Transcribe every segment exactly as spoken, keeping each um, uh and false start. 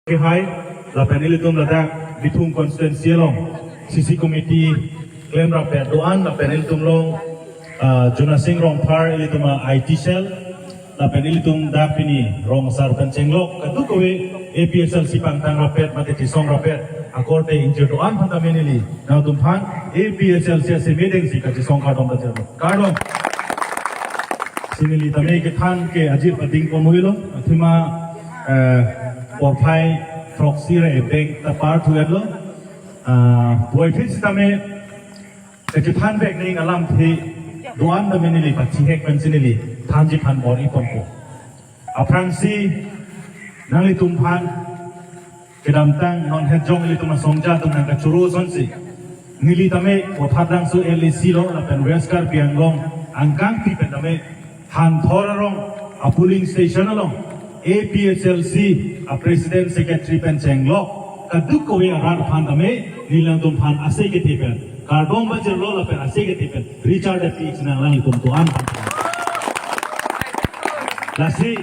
Kehai, lapen ilitum ladak Bithung constituency along C C committee klemrappet do-an, lapen ilitum along, ah, Jona Sing Rongphar ilitum a-I T cell, lapen ilitum dak pini rong asar pen chenglok, kadokave A P H L C pangtangrappet mate chesongrappet akorte ingjir do-an aphan tame neli nangtum aphan A P H L C asimedengsi kachesong kardom pajirlo. Kardom. Si neli tame kethan ke ajir pading pon hoi lo, athema, eh, porphai throksi ra ebeng ta par thuetlo. Ah, puvoiphit sitame kachethan vek ning alamthe do-an tame neli pachihek pensi neli thanji than bor-i ponpo. Aphrangsi nanglitum aphan kedamtang non het jong ilitum asongja atum nangkachoro asonsi neli tame Bothadangso L A C lo lapen West Karbi Anglong angkangpi pen tame Hanthor arong a-polling station along A P H L C a-president secretary pen chenglok kadokave arat aphan tame neli nangtum aphan ase kethe pen kardom pajirlo lapen ase kethe pen Richard Apik si nanglang itum do-an. Lasi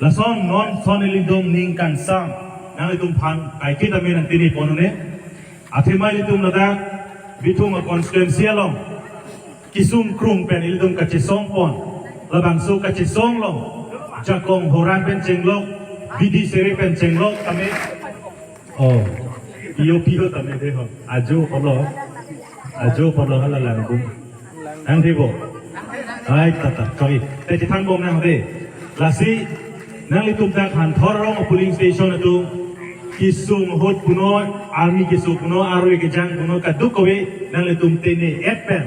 lason non son ilitum ning kangsam nanglitum aphan kaike tame nangtini pon un-e. Athema ilitum ladak Bithung a-constituency along kisung krung pen ilitum kachesong pon. Labangso kachesong along jakong horan pen chenglok, bidi sere pen chenglok tame. Oh, iyo piyo tame de ho. Ajo polo. Ajo polo hala langkung. Ang di bo. Ai tata, sorry. Te chithang bom nang de. Lasi nanglitum dak Hanthor arong polling station atum kisung ahut puno, army keso puno, arve kejang puno, kadokave nanglitum tene et pen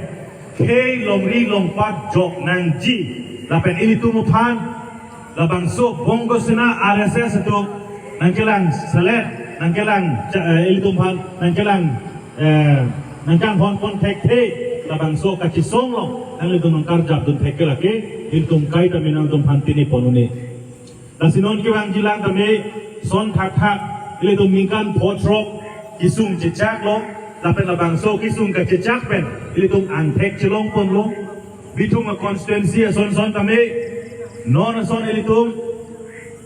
khei longri longpat jok nangji. Lapen ilitum aphan labangso Bongo Sena R S S atum nangkelang selet, nangkelang cha-, eh, ilitum aphan nangkelang, eh, nangkanghon pon thekthe, labangso kachesong along nanglitum nangkarjap dun thekthe lake ilitum kaita me nangtum aphan tini pon un-e. Lasi non kevangjilang tame son thakthak ilitum ningkan pho throk kisung chechaklo, lapen labangso kisung kachechak pen ilitum angthek chelong ponlo. Bithung a-constituency ason son tame non ason ilitum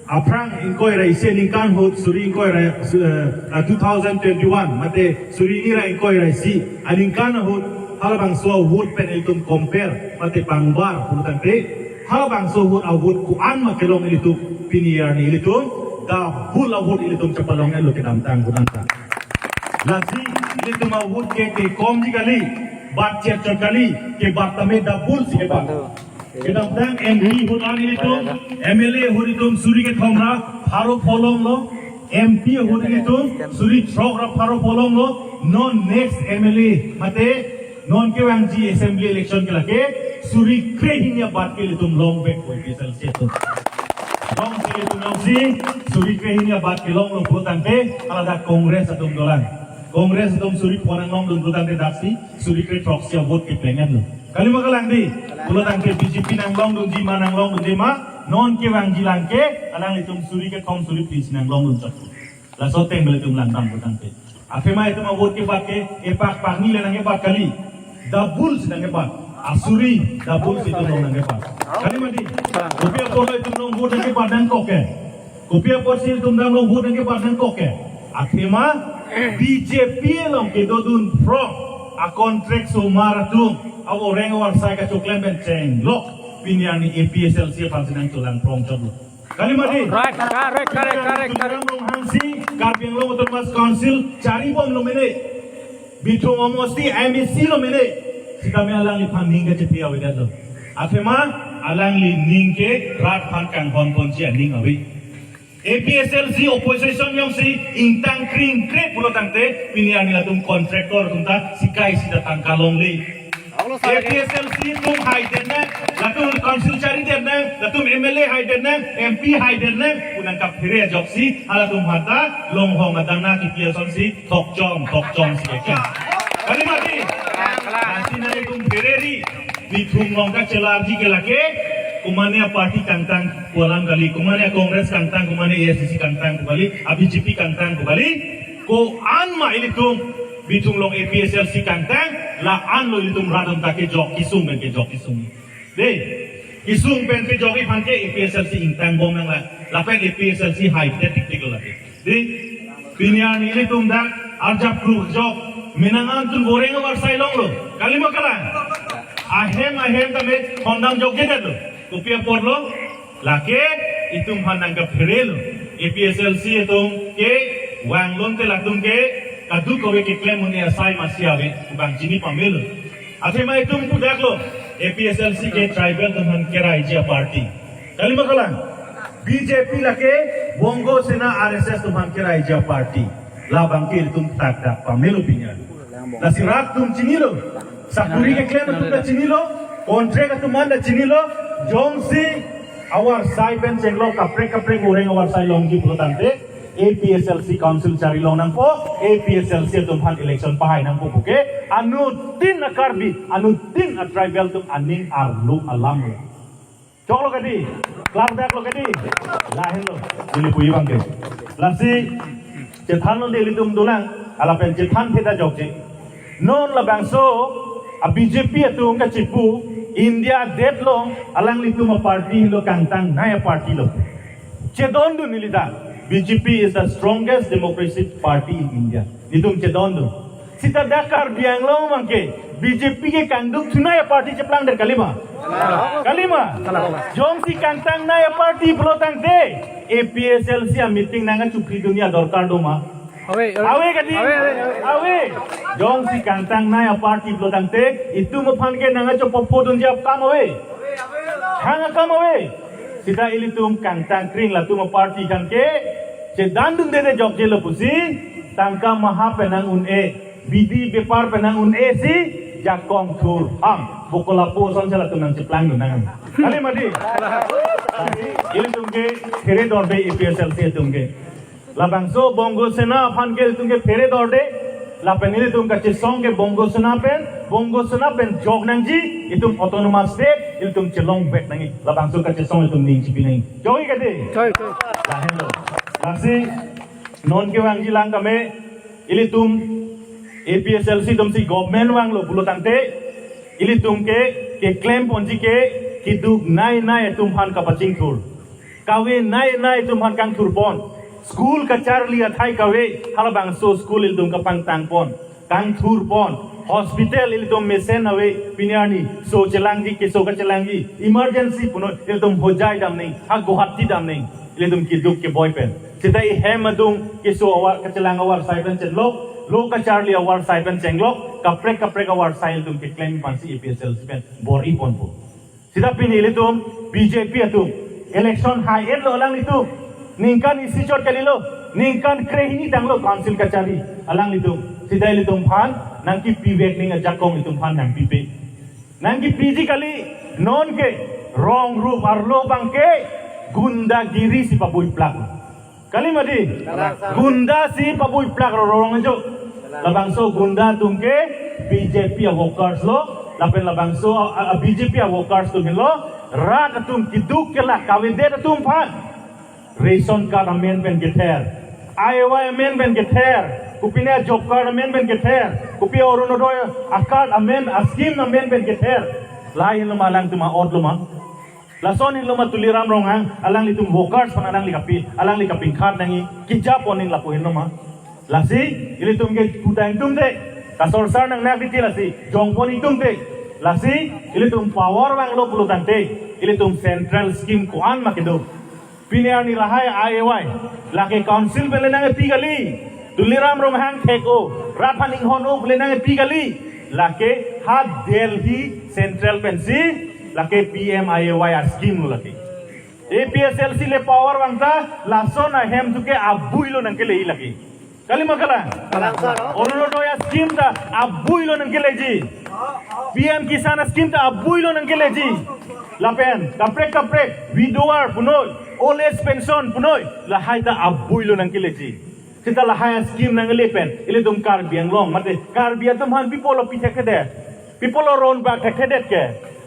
aphrang ingkoi ra isi aningkan ahut suri ingkoi ra, eh, ah, two thousand twenty-one mate suri hini ra ingkoi ra isi aningkan ahut halabangso a-vote pen ilitum compare mate pangbar pulo tangte halabangso a-vote a-vote ko-an ma kelong ilitum pini arni ilitum double a-vote ilitum chepalong-etlo kedamtang pu nangta. Lasi ilitum a-vote ke kekomji kali, bat chet chot kali, kebat tame double si kebat. Kedamtang M P ahut an ilitum, M L A ahut ilitum suri kethom ra pharo pho longlo, M P ahut ilitum suri throk ra pharo pho longlo, non next M L A mate non kevangji assembly election ke lake suri krehini abat ke ilitum long vekpo A P H L C atum. Longsi ilitum longsi suri krehini abat ke longlo pulo tangte, haladak Congress atum dolang. Congress atum suri pho nanglong dun pulo tangte daksi suri kre throksi a-vote kepleng-etlo. Kalima kalang di, pulo tangte B J P nanglong dunji ma nanglong dunji ma, non kevangjilang ke alanglitum suri kethom suri phli si nanglong dun chot. Laso ateng pen ilitum langdam pulo tangte. Athema itum a-vote kebat ke, epak pakni le nangkebat kali. Double si nangkebat. Asuri double si itum nangkebat. Kalima di, kopi apotlo itum along vote nangkebat nangkok ke. Kopi apotsi itum dam along vote nangkebat nangkok ke. Athema B J P along kedodun from a-contract osomar atum a-oreng avarsai kachoklem pen chenglok pini arni A P H L C aphan si nangcholang prong chotlo. Kalima di. Right, correct, correct, correct, correct. Ram Ronghang si Karbi Anglong Autonomous Council chari bomlo mene. Bithung omosti M A C lo mene. Sitame alangliphan ning kachethe avedetlo. Athema alangli ning ke rat aphan kanghon ponji aning ave. A P H L C opposition jongsi ingtang kring kre pulo tangte pini arni latum contractor atum ta sikai sita tangka longle. A P H L C atum haidet nang, latum council charidet nang, latum M L A haidet nang, M P haidet nang, pu nangkaphere ajoksi halatum aphanta longhong adang nangkipi asonsi thokchom thokchom si kekeng. Kali mati. Nanti nang itum phereri, Bithung along kachelarji ke lake, komatne a-party kangtang pu alam kali, komatne a-Congress kangtang, komatne A I C C kangtang pu kali, a-B J P kangtang pu kali, ko-an ma ilitum Bithung along A P H L C kangtang, la-anlo ilitum rat atum ta kejok kesung pen kejok kesung. Dei, kesung pen kejokji aphan ke A P H L C ingtang bom nanglang, lapen A P H L C haidet tiktiklo lake. Di, pini arni ilitum dak arjap kru jok, menang an tun goreng avarsai longlo. Kalima kalang. Ahem ahem tame hondang jok jedet lo. Kopi apotlo? Lake itum aphan nangkapherelo. A P H L C atum ke vanglote latum ke kadokave keklem un-e asai masi ave, bang chini pamelo. Athema itum pudaklo, A P H L C ke tribal atum aphan keraiji aparty. Kalima kalang. B J P lake Bongo Sena R S S atum aphan keraiji aparty. Labang ke itum tak dak pamelo pini arni. Lasi rat atum chinilo. Sakuri keklem atum ta chinilo. Contract atum an ta chinilo. Jongsi avarsai pen chenglok kaprek kaprek goreng avarsai longji pulo tangte, A P H L C council chari long nangpo, A P H L C atum aphan election pahai nangpo puke, anuttin a-Karbi, anuttin a-tribal atum aning arlo alam lo. Choklo kedi, klardak lo kedi, lahenlo, ili puji abangke. Lasi, chethanlo de ilitum dolang, lapen chethan theda jokje. Non labangso, a B J P atum kachipu, India det lo, alanglitum aparty lo kangtangnei aparty lo. Chedondun neli ta, B J P is the strongest democratic party in India. Nelitum chedondun. Sita dak Karbi Anglong abangke, B J P ke kangduk thunei aparty cheplangdet kalima. Kalima. Jongsi kangtangnei aparty pulo tangte, A P H L C a-meeting nangkachupri dunji adorkar doma. Ave, ave. Ave kedi? Ave, ave, ave. Ave. Jongsi kangtangnei aparty pulo tangte, itum aphan ke nangkachopopho dunji akam ave. Hang akam ave. Sita ilitum kangtang kring latum aparty kan ke, chedondunde jokjelo pusi, tangka maha penang un-e, bidi bepar penang un-e si, jakong thur hang. Bokol apo ason si latum nangcheplang dun nang. Kalima di? Ilitum ke, khere dorde A P H L C atum ke. Labangso Bongo Sena aphan ke itum ke phere dorde, lapen ilitum kachesong ke Bongo Sena pen, Bongo Sena pen jok nangji, itum autonomous state, itum chelongvek nangji, labangso kachesong itum ning chipi nangji. Jokji kedi? Jokji, jokji. Lahenlo. Lasi, non kevangji lang kame, ilitum A P H L C atum si government vanglo pulo tangte, ilitum ke, keklem ponji ke, keduk nei nei atum aphan kapachingthur. Kave nei nei atum aphan kangthurpon. School kacharli athai kave, halabangso school ilitum kapangtangpon. Kangthurpon. Hospital ilitum mesen ave, pini arni, so chelangji, keso kachelangji. Emergency punoi, ilitum Hojai dam nangji, ha Guwahati dam nangji. Ilitum keduk keboi pen. Sita ihem adung, keso avar, kachelang avarsai pen chenglok, lo kacharli avarsai pen chenglok, kaprek kaprek avarsai ilitum keklem pensi A P H L C pen bor-iponpo. Sita pini ilitum B J P atum election hai-etlo alanglitum. Ningkan isi chot kalilo. Ningkan krehini tanglo council kachari alanglitum. Sita ilitum aphan nangkipivek nangji ajakong itum aphan nangpipe. Nangkipiji kali, non ke rong rup arlo abangke gundagiri si pabuiplak. Kalima di? Kalang, sir. Gunda si pabuiplak rong rong ajo. Labangso gunda atum ke B J P a-workers lo, lapen labangso a, a, B J P a-workers atum lo, rat atum keduk kelak kavedet atum aphan. Ration card amen pen kether. I A Y amen pen kether. Kopine job card amen pen kether. Kopi Orunodoi a-card amen, a-scheme amen pen kether. Lahai henlo ma alangtum a-ot lo ma. Lason henlo ma Tuliram Ronghang, alanglitum workers aphan alangli kapi, alangli kapinkhat nangji, kejapon nangji lapu henlo ma. Lasi, ilitum ke pudang tumte, kasor sar nangnak titi lasi, jongpon itumte. Lasi, ilitum power vanglo pulo tangte, ilitum central scheme ko-an ma kedo. Pini arni lahai I A Y, lake council pen le nangpi kali. Tuliram Ronghang thek-o, rat aphan inghon-o le nangpi kali. Lake ha Delhi central pensi, lake P M I A Y a-scheme lo lake. A P H L C le power vangta, lason ahem atum ke abui lo nangkeleji lake. Kalima kalang? Kalang, sir. Orunodoi a-scheme ta abui lo nangkeleji. P M Kisan a-scheme ta abui lo nangkeleji. Lapen, kaprek kaprek, widower punoi, old age pension punoi, lahai ta abui lo nangkeleji. Sita lahai a-scheme nangle pen, ilitum Karbi Anglong, mate Karbi atum aphan pi apotlo pi thekthedet. Pi apotlo ron bak thekthedet ke.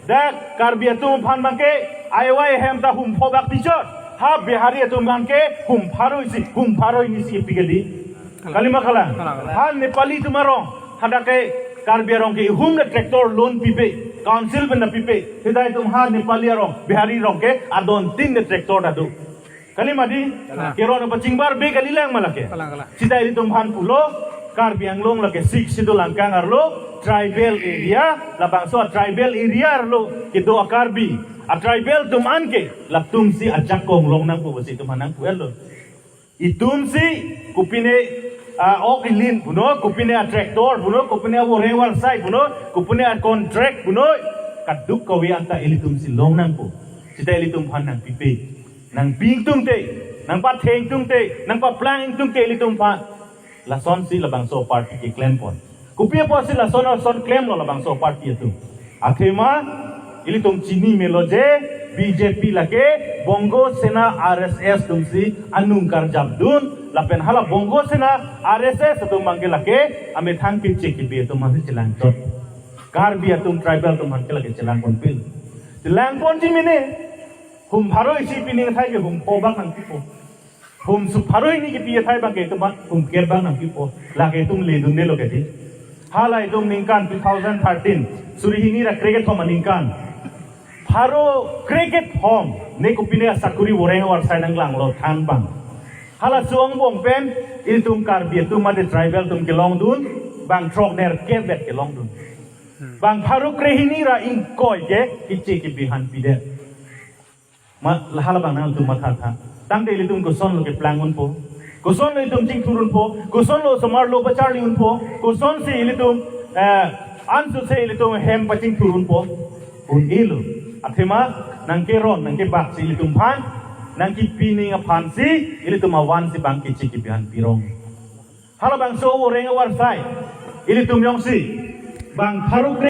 Dak Karbi atum aphan abangke, I A Y ahem ta hum pho bak pichot. Ha Bihari atum abangke, hum pharo isi, hum pharo hini si pi kedi. Kalima kalang. Kalang. Ha Nepali atum arong, hadak ke Karbi arong ke ihum le tractor loan pipe, council pen ta pipe. Sita itum ha Nepali arong, Bihari arong ke, adon tin le tractor ta do. Kali mati, ah, keron apa chingbar be kali lang ma lake. Kalang, kalang. Sita ilitum aphan pulo, Karbi Anglong lake Sixth Schedule angkang arlo, tribal area, labangso tribal area arlo, kedo a Karbi, a tribal atum an ke, latum si ajakong long nangpo pusi itum aphan nangpu-etlo. Itum si, kopine, ah, ok ilin punon, kopine a tractor punon, kopine a voreng varsai punon, kopine a contract punon, kadokave anta ilitum si long nangpo. Sita ilitum aphan nangpipe. Nangpi ingtungte, nangpatheng ingtungte, nangpaplang ingtungte ilitum aphan. Lasonsi labangso party keklempon. Kopi apotsi lason ason klemlo labangso party atum? Athema ilitum chini melo je B J P lake Bongo Sena R S S atumsi anung karjapdun, lapen hala Bongo Sena R S S atum abangke lake amethang keche kebe atum aphansi chelangchot. Karbi atum tribal atum abangke lake chelangponpil. Chelangponji mene, hum pharo isi pining athai ke hum pho abang nangpipo. Hum su pharo hini kipi athai abangke itum aphan hum kep abang nangpipo. Lake itum ledundelo ke di. Hala itum ningkan two thousand thirteen, suri hini ra krekethom aningkan, pharo krekethom ne kopine asakuri voreng varsai nanglanglo than abang. Halaso angbong pen ilitum Karbi atum mate tribal atum kelongdun, bang throknerkep vet kelongdun. Bang pharo krehini ra ingkoi ke keche kebe aphan pidet. Ma, la hala abang nangtum mathatha. Tangte ilitum kosonlo keplang unpo, kosonlo itum chingthur unpo, kosonlo osomar lo pacharli unpo, kosonsi ilitum, eh, ansose ilitum hem pachingthur unpo. Un-elo. Athema nangkeron, nangkebaksi ilitum aphan, nangkipi ning aphansi ilitum avansi bang keche kebe aphan pirong. Halabangso voreng varsai ilitum jongsi bang pharo kre